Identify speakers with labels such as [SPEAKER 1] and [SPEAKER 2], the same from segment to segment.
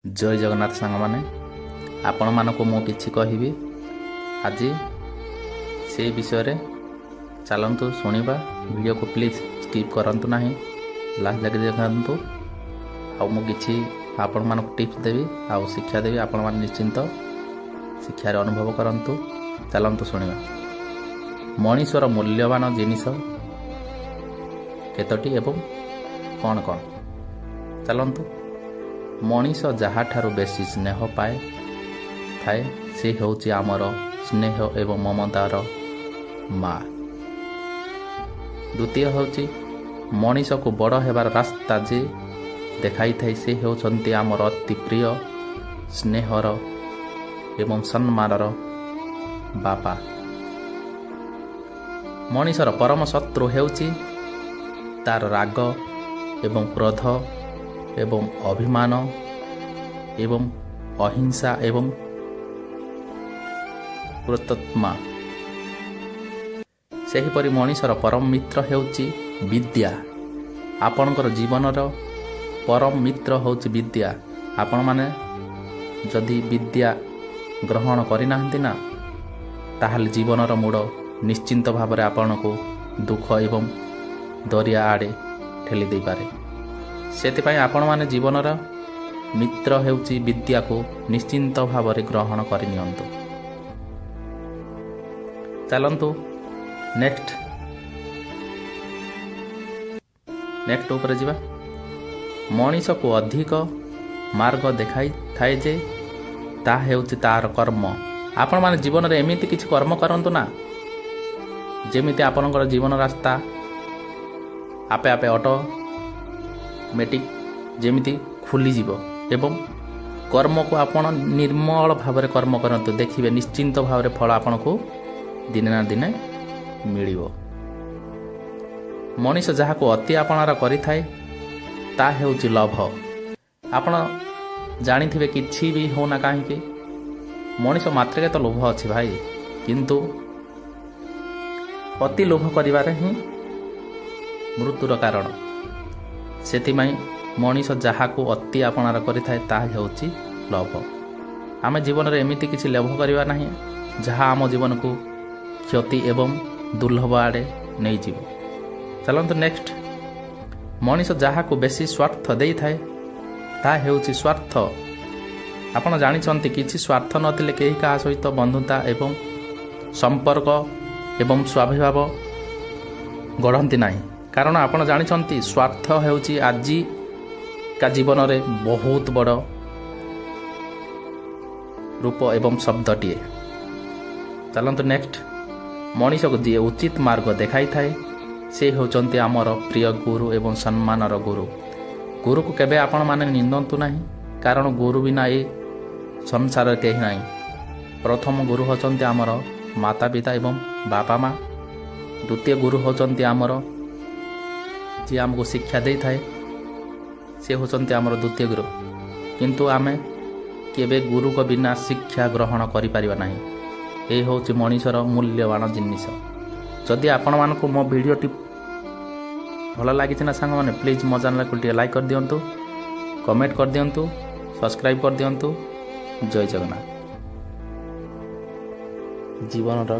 [SPEAKER 1] ଜୟ ଜଗନ୍ନାଥ ସାଙ୍ଗମାନେ, ଆପଣମାନଙ୍କୁ ମୁଁ କିଛି କହିବି ଆଜି ସେଇ ବିଷୟରେ। ଚାଲନ୍ତୁ ଶୁଣିବା। ଭିଡ଼ିଓକୁ ପ୍ଲିଜ୍ ସ୍କିପ୍ କରନ୍ତୁ ନାହିଁ, ଲାଷ୍ଟ ଯାକେ ଦେଖନ୍ତୁ। ଆଉ ମୁଁ କିଛି ଆପଣମାନଙ୍କୁ ଟିପ୍ସ ଦେବି ଆଉ ଶିକ୍ଷା ଦେବି, ଆପଣମାନେ ନିଶ୍ଚିନ୍ତ ଶିକ୍ଷାରେ ଅନୁଭବ କରନ୍ତୁ। ଚାଲନ୍ତୁ ଶୁଣିବା। ମଣିଷର ମୂଲ୍ୟବାନ ଜିନିଷ କେତୋଟି ଏବଂ କ'ଣ କ'ଣ? ଚାଲନ୍ତୁ। ମଣିଷ ଯାହାଠାରୁ ବେଶୀ ସ୍ନେହ ପାଏ ଥାଏ, ସେ ହେଉଛି ଆମର ସ୍ନେହ ଏବଂ ମମତାର ମା। ଦ୍ୱିତୀୟ ହେଉଛି, ମଣିଷକୁ ବଡ଼ ହେବାର ରାସ୍ତା ଯେ ଦେଖାଇଥାଏ, ସେ ହେଉଛନ୍ତି ଆମର ଅତି ପ୍ରିୟ ସ୍ନେହର ଏବଂ ସମ୍ମାନର ବାପା। ମଣିଷର ପରମ ଶତ୍ରୁ ହେଉଛି ତାର ରାଗ ଏବଂ କ୍ରୋଧ ଏବଂ ଅଭିମାନ ଏବଂ ଅହିଂସା ଏବଂ କୃତତ୍ମା। ସେହିପରି ମଣିଷର ପରମ ମିତ୍ର ହେଉଛି ବିଦ୍ୟା। ଆପଣଙ୍କର ଜୀବନର ପରମ ମିତ୍ର ହେଉଛି ବିଦ୍ୟା। ଆପଣମାନେ ଯଦି ବିଦ୍ୟା ଗ୍ରହଣ କରିନାହାନ୍ତି ନା, ତାହେଲେ ଜୀବନର ମୂଳ ନିଶ୍ଚିନ୍ତ ଭାବରେ ଆପଣଙ୍କୁ ଦୁଃଖ ଏବଂ ଦରିଆ ଆଡ଼େ ଠେଲି ଦେଇପାରେ। ସେଥିପାଇଁ ଆପଣମାନେ ଜୀବନର ମିତ୍ର ହେଉଛି ବିଦ୍ୟାକୁ ନିଶ୍ଚିନ୍ତ ଭାବରେ ଗ୍ରହଣ କରିନିଅନ୍ତୁ। ଚାଲନ୍ତୁ ନେକ୍ସଟ ଉପରେ ଯିବା। ମଣିଷକୁ ଅଧିକ ମାର୍ଗ ଦେଖାଇଥାଏ ଯେ, ତାହା ହେଉଛି ତାର କର୍ମ। ଆପଣମାନେ ଜୀବନରେ ଏମିତି କିଛି କର୍ମ କରନ୍ତୁ ନା, ଯେମିତି ଆପଣଙ୍କର ଜୀବନ ରାସ୍ତା ଆପେ ଆପେ ଅଟୋମେଟିକ୍ ଯେମିତି ଖୋଲିଯିବ। ଏବଂ କର୍ମକୁ ଆପଣ ନିର୍ମଳ ଭାବରେ କର୍ମ କରନ୍ତୁ, ଦେଖିବେ ନିଶ୍ଚିନ୍ତ ଭାବରେ ଫଳ ଆପଣଙ୍କୁ ଦିନେ ନା ଦିନେ ମିଳିବ। ମଣିଷ ଯାହାକୁ ଅତି ଆପଣାର କରିଥାଏ, ତାହା ହେଉଛି ଲୋଭ। ଆପଣ ଜାଣିଥିବେ, କିଛି ବି ହେଉନା କାହିଁକି, ମଣିଷ ମାତ୍ରକେ ତ ଲୋଭ ଅଛି ଭାଇ, କିନ୍ତୁ ଅତି ଲୋଭ କରିବାରେ ହିଁ ମୃତ୍ୟୁର କାରଣ। ସେଥିପାଇଁ ମଣିଷ ଯାହାକୁ ଅତି ଆପଣାର କରିଥାଏ, ତାହା ହେଉଛି ଲୋଭ। ଆମେ ଜୀବନରେ ଏମିତି କିଛି ଲୋଭ କରିବା ନାହିଁ ଯାହା ଆମ ଜୀବନକୁ କ୍ଷତି ଏବଂ ଦୁର୍ଲଭ ଆଡ଼େ ନେଇଯିବ। ଚାଲନ୍ତୁ ନେକ୍ସଟ। ମଣିଷ ଯାହାକୁ ବେଶୀ ସ୍ୱାର୍ଥ ଦେଇଥାଏ, ତାହା ହେଉଛି ସ୍ୱାର୍ଥ। ଆପଣ ଜାଣିଛନ୍ତି, କିଛି ସ୍ୱାର୍ଥ ନଥିଲେ କେହି କାହା ସହିତ ବନ୍ଧୁତା ଏବଂ ସମ୍ପର୍କ ଏବଂ ସ୍ୱାଭିଭାବ ଗଢ଼ନ୍ତି ନାହିଁ। କାରଣ ଆପଣ ଜାଣିଛନ୍ତି, ସ୍ୱାର୍ଥ ହେଉଛି ଆଜିକା ଜୀବନରେ ବହୁତ ବଡ଼ ରୂପ ଏବଂ ଶବ୍ଦଟିଏ। ଚାଲନ୍ତୁ ନେକ୍ସଟ। ମଣିଷକୁ ଯିଏ ଉଚିତ ମାର୍ଗ ଦେଖାଇଥାଏ, ସେ ହେଉଛନ୍ତି ଆମର ପ୍ରିୟ ଗୁରୁ ଏବଂ ସମ୍ମାନର ଗୁରୁ। ଗୁରୁକୁ କେବେ ଆପଣମାନେ ନିନ୍ଦନ୍ତୁ ନାହିଁ, କାରଣ ଗୁରୁ ବିନା ଏ ସଂସାରରେ କେହି ନାହିଁ। ପ୍ରଥମ ଗୁରୁ ହେଉଛନ୍ତି ଆମର ମାତା ପିତା ଏବଂ ବାପା ମା। ଦ୍ୱିତୀୟ ଗୁରୁ ହେଉଛନ୍ତି ଆମର ଯିଏ ଆମକୁ ଶିକ୍ଷା ଦେଇଥାଏ, ସେ ହେଉଛନ୍ତି ଆମର ଦ୍ୱିତୀୟ ଗୁରୁ। କିନ୍ତୁ ଆମେ କେବେ ଗୁରୁଙ୍କ ବିନା ଶିକ୍ଷା ଗ୍ରହଣ କରିପାରିବା ନାହିଁ। ଏ ହେଉଛି ମଣିଷର ମୂଲ୍ୟବାନ ଜିନିଷ। ଯଦି ଆପଣମାନଙ୍କୁ ମୋ ଭିଡ଼ିଓଟି ଭଲ ଲାଗିଛି ନା ସାଙ୍ଗମାନେ, ପ୍ଲିଜ୍ ମୋ ଚ୍ୟାନେଲକୁ ଟିକେ ଲାଇକ୍ କରିଦିଅନ୍ତୁ, କମେଣ୍ଟ କରିଦିଅନ୍ତୁ, ସବସ୍କ୍ରାଇବ୍ କରିଦିଅନ୍ତୁ। ଜୟ ଜଗନ୍ନାଥ। ଜୀବନର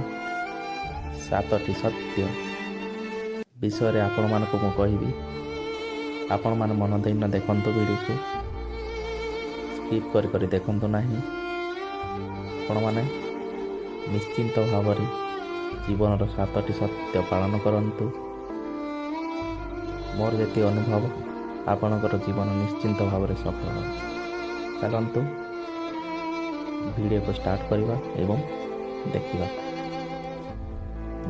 [SPEAKER 1] ସାତଟି ସତ୍ୟ ବିଷୟରେ ଆପଣମାନଙ୍କୁ ମୁଁ କହିବି। ଆପଣମାନେ ମନ ଦେଇ ନ ଦେଖନ୍ତୁ, ଭିଡ଼ିଓକୁ ସ୍କିପ୍ କରି କରି ଦେଖନ୍ତୁ ନାହିଁ। ଆପଣମାନେ ନିଶ୍ଚିନ୍ତ ଭାବରେ ଜୀବନର ସାତଟି ସତ୍ୟ ପାଳନ କରନ୍ତୁ। ମୋର ଯେତିକି ଅନୁଭବ, ଆପଣଙ୍କର ଜୀବନ ନିଶ୍ଚିନ୍ତ ଭାବରେ ସଫଳ ହେବ। ଚାଲନ୍ତୁ ଭିଡ଼ିଓକୁ ଷ୍ଟାର୍ଟ କରିବା ଏବଂ ଦେଖିବା।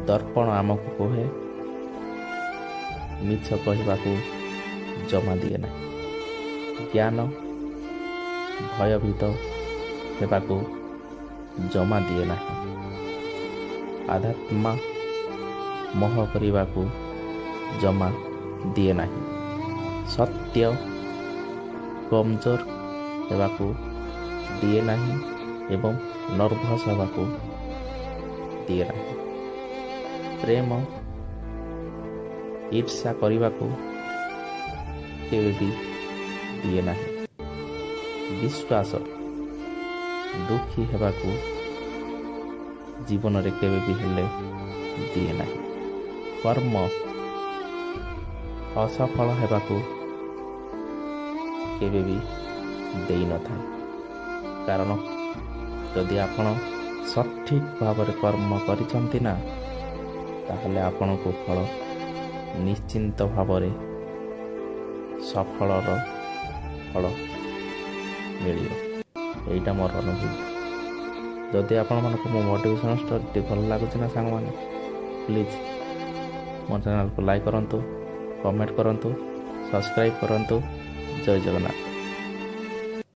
[SPEAKER 1] ଦର୍ପଣ ଆମକୁ କୁହେ, ମିଛ କହିବାକୁ ଜମା ଦିଏ ନାହିଁ। ଜ୍ଞାନ ଭୟଭୀତ ହେବାକୁ ଜମା ଦିଏ ନାହିଁ। ଆଧ୍ୟାତ୍ମା ମୋହ କରିବାକୁ ଜମା ଦିଏ ନାହିଁ। ସତ୍ୟ କମଜୋର ହେବାକୁ ଦିଏ ନାହିଁ ଏବଂ ନର୍ଭସ୍ ହେବାକୁ ଦିଏ ନାହିଁ। ପ୍ରେମ ଈର୍ଷା କରିବାକୁ କେବେ ବି ଦିଏ ନାହିଁ। ବିଶ୍ୱାସ ଦୁଃଖୀ ହେବାକୁ ଜୀବନରେ କେବେ ବି ହେଲେ ଦିଏ ନାହିଁ। କର୍ମ ଅସଫଳ ହେବାକୁ କେବେ ବି ଦେଇନଥାଏ, କାରଣ ଯଦି ଆପଣ ସଠିକ୍ ଭାବରେ କର୍ମ କରିଛନ୍ତି ନା, ତାହେଲେ ଆପଣଙ୍କୁ ଫଳ ନିଶ୍ଚିନ୍ତ ଭାବରେ ସଫଳର ଫଳ ମିଳିବ। ଏଇଟା ମୋର ଅନୁଭୂତି। ଯଦି ଆପଣମାନଙ୍କୁ ମୋ ମୋଟିଭେସନ୍ ଷ୍ଟୋରିଟି ଭଲ ଲାଗୁଛି ନା ସାଙ୍ଗମାନେ, ପ୍ଲିଜ୍ ମୋ ଚ୍ୟାନେଲକୁ ଲାଇକ୍ କରନ୍ତୁ, କମେଣ୍ଟ କରନ୍ତୁ, ସବସ୍କ୍ରାଇବ୍ କରନ୍ତୁ। ଜୟ ଜଗନ୍ନାଥ।